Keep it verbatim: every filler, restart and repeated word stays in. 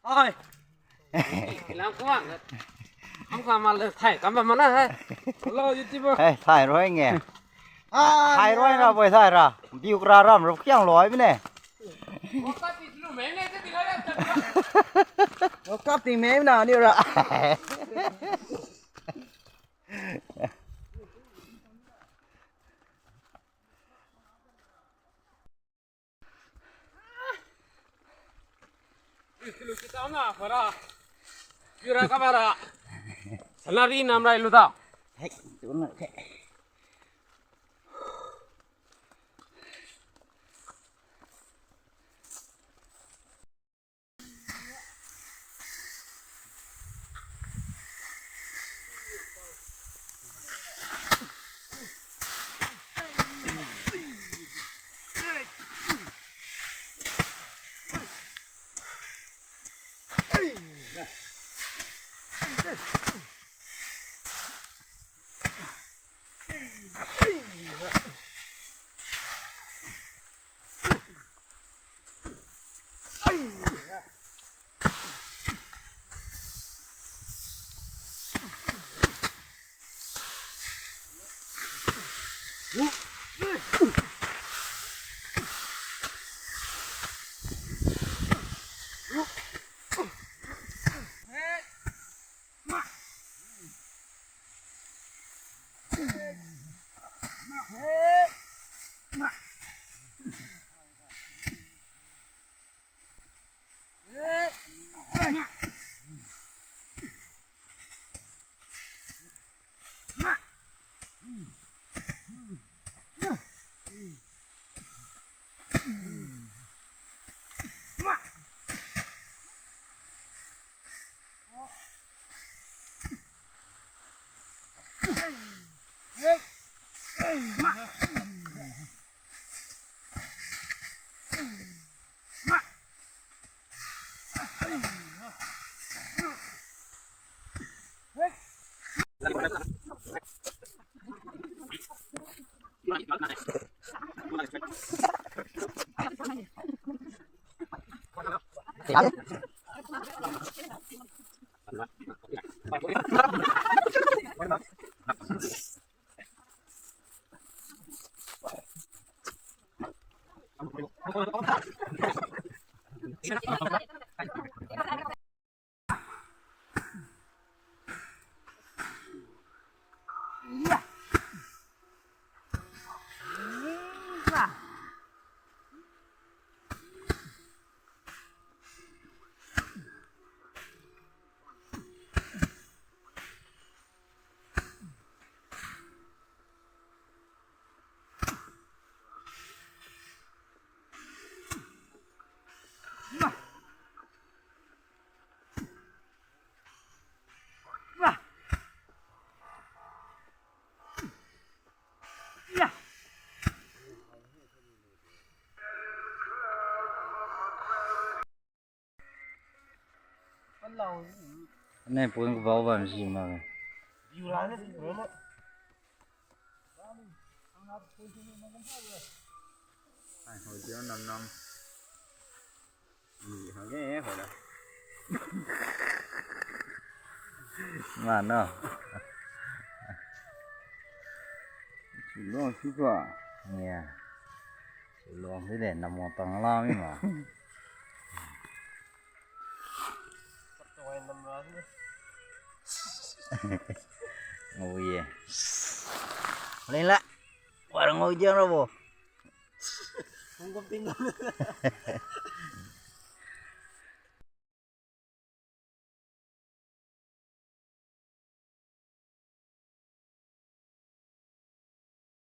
Oi. Lam kuang. Kam kam ma le thai, kam kam ma na hai. Hello, YouTuber. Hai, thai roi nge. Hai. Thai roi ra boi thai ra. Biu kra ram rup kiang loi bine. World Cup ti lu mei ne, ti la ra ta. World Cup ti mei na ni ra. Kilu kita na, para. Yura ka para. Salary nam rai lu ta. Hai, tu na, hai. Nai pun kabao bam si ma. Ai, hoi dia nam nam. Ni hage hoi la. Mano. Chulong si kwa. Nia. Chulong si de, namo tang la mi ma. Ngau ye. Leng la. War ngau jang rabo. Hong kom ting.